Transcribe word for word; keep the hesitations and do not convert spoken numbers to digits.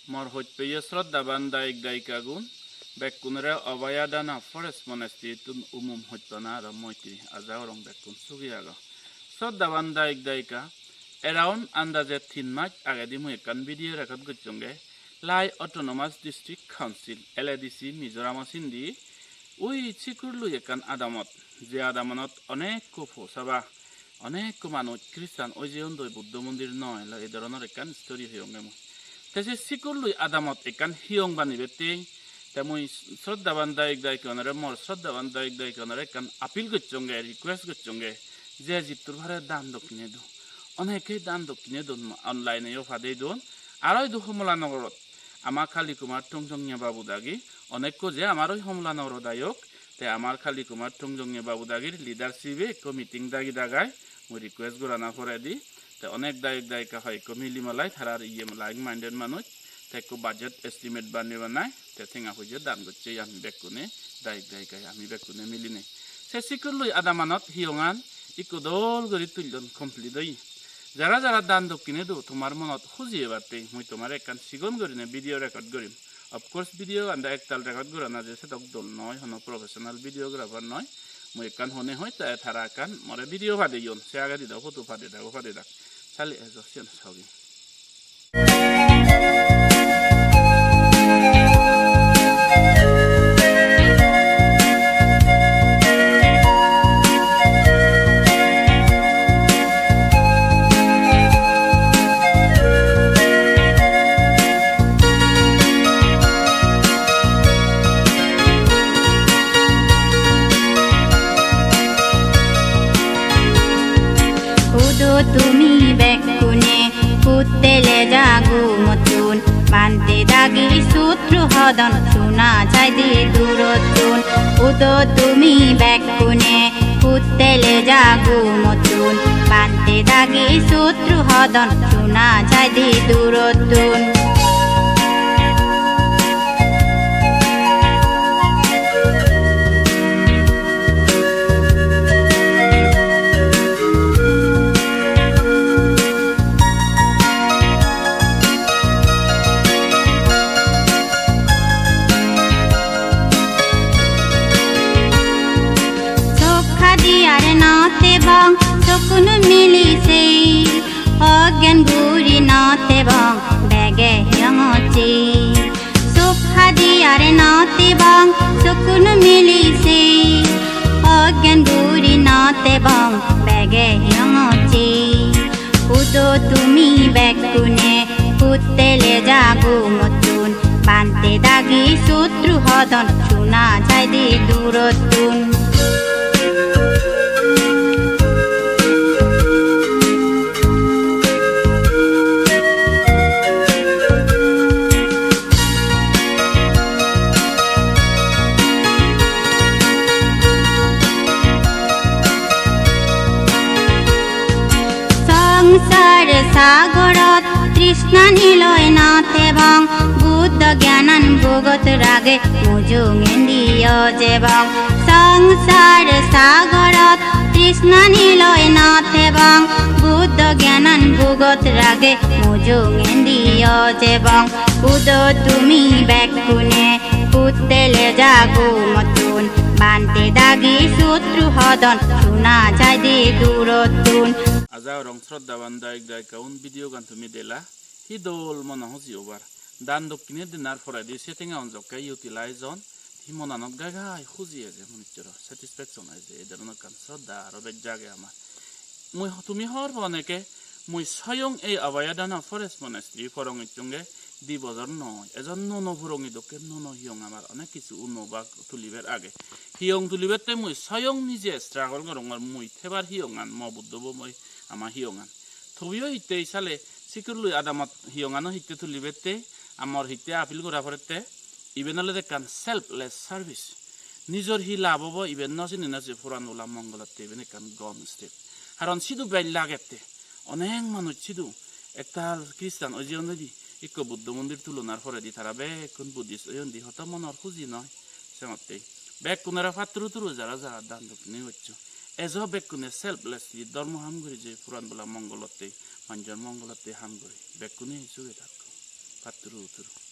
Mor hojpeye sroddhaban dayok dayikagun, bekkunore Abhaya Dana Forest Monastery-tun umum hojpana aro moitri. Aja gorong bekkun sugi ago. Sroddhaban dayok dayika, around andaje tin mas agedi mui ekkan video record gocchonge. Lai Autonomous District Council, L A D C, Mizoram-o sindi, ui Sikurlui ekkan adamot, je adamanot onekko po saba, onekko manuj Christian oi jeyondoi, Buddho mondir noi, ei dhoronor ekkan story hoyonge mui. Te se Sikurlui adamot ekkan hiyong banibatte, te mui sroddhaban dayok dayikonore, mor sroddhaban dayok dayikonore ekkan appeal gocchonge, request gocchonge, je jittur pare dan dokkine do. Oneke dan dokkine don, online-eyo padei don. Aro idu Homola Nogorot ama Kali Kumar Tongjongya babu dagi, onekko je amar oi Homola Nogorot ayok, te amar Kali Kumar Tongjongya babu dagir leadership-e ekko meeting dagi dagai, mui request gorana poredi, te onek dayok dayika hoi ekko mili malai, tarar iye like minded manuj, te ekko budget estimate banei banai, te tenga poije dan gocche ami bekkune, dayok dayikai ami bekkune milinei. Se Sikurlui adamanot hiyongan ikko dol guri tullon, complete oye. Jara jara dan dokkine do, tomar monot huji ebatte mui tomare ekkan sigon gurine video record gorim. Of course, video ganda ektal record gorana je sedok dol noi, hono professional videographer noi. Mui ekkan hone hoi, te tara ekkan more video padeyon, se agedi do photo padedak, padedak. Sale ejo siyan sogi. Hudu tumi bekkune, huttele jagu mottun, bante dagi sutru hodon, suna jaide durottun. Hudu tumi bekkune, huttele jagu mottun, bante dagi sutru hodon, suna jaide durottun. Sok hadi are no tebong, sokkun mili sei, oggen guri no tebong, bege hiyongochi. Sok hadi are no tebong, sokkun mili sei, oggen guri no tebong, bege hiyongochi. Hudu tumi bekkune, huttele jagu mottun, bante dagi sutru hodon, suna jaide durottun. Songsar sagorot trishna niloi no tebong, Buddho gyanan bugot rage mujungendi ojebong. Songsar sagorot trishna niloi no tebong, Buddho gyanan bugot rage mujungendi ojebong. Hudu tumi bekkune, huttele jagu mottun, bante dagi sutru hodon, suna jaide durottun. Aja gorong sroddhaban dayok dayikaun video gan tumi dela, hi dol mono huji obar. Dan dokkine denar poredi se tengaun jokke utilize on, hi monanot gai gai huji eje, manuchchoro satisfaction eje, ei dhoronor ekkan sroddha aro bej jage amar. Mui ho-, tumi hobor po oneke, mui soyong ei Abhaya Dana Forest Monastery porong icchonge di bojor noi, ejo nuo nuo porongi dokke nuo nuo hiyong amar onek hissu unno bak tulibar age. Hiyong tulibatte mui soyong nije struggle gorongor, mui thebar hiyongan, mo Buddho bo moi ama hiyongan. Tobeyo hittei sale Sikurlui adamot hiyongano hittei tulibatte, amor hittei appeal gora porette, iben olode ekkan selfless service. Nijor hi lab obo iben no sini no se puran bola mongolotte iben ekkan gom step. Karon sidu bej lagette. Onek manuj sidu ektal Christian oi jeyon hoide ikko Buddho mondir tulonar poredi tara bekkun Buddhist oyon di hoto monor huji noi. Sengottei bekkunore patturu turu jara jara dan dokkine goccho. Ejo bekkune selflessly dhormo ham guri je puran bola mongolotte, manjor mongolotte ham guri. Bekkune suge thakko. Patturu turu.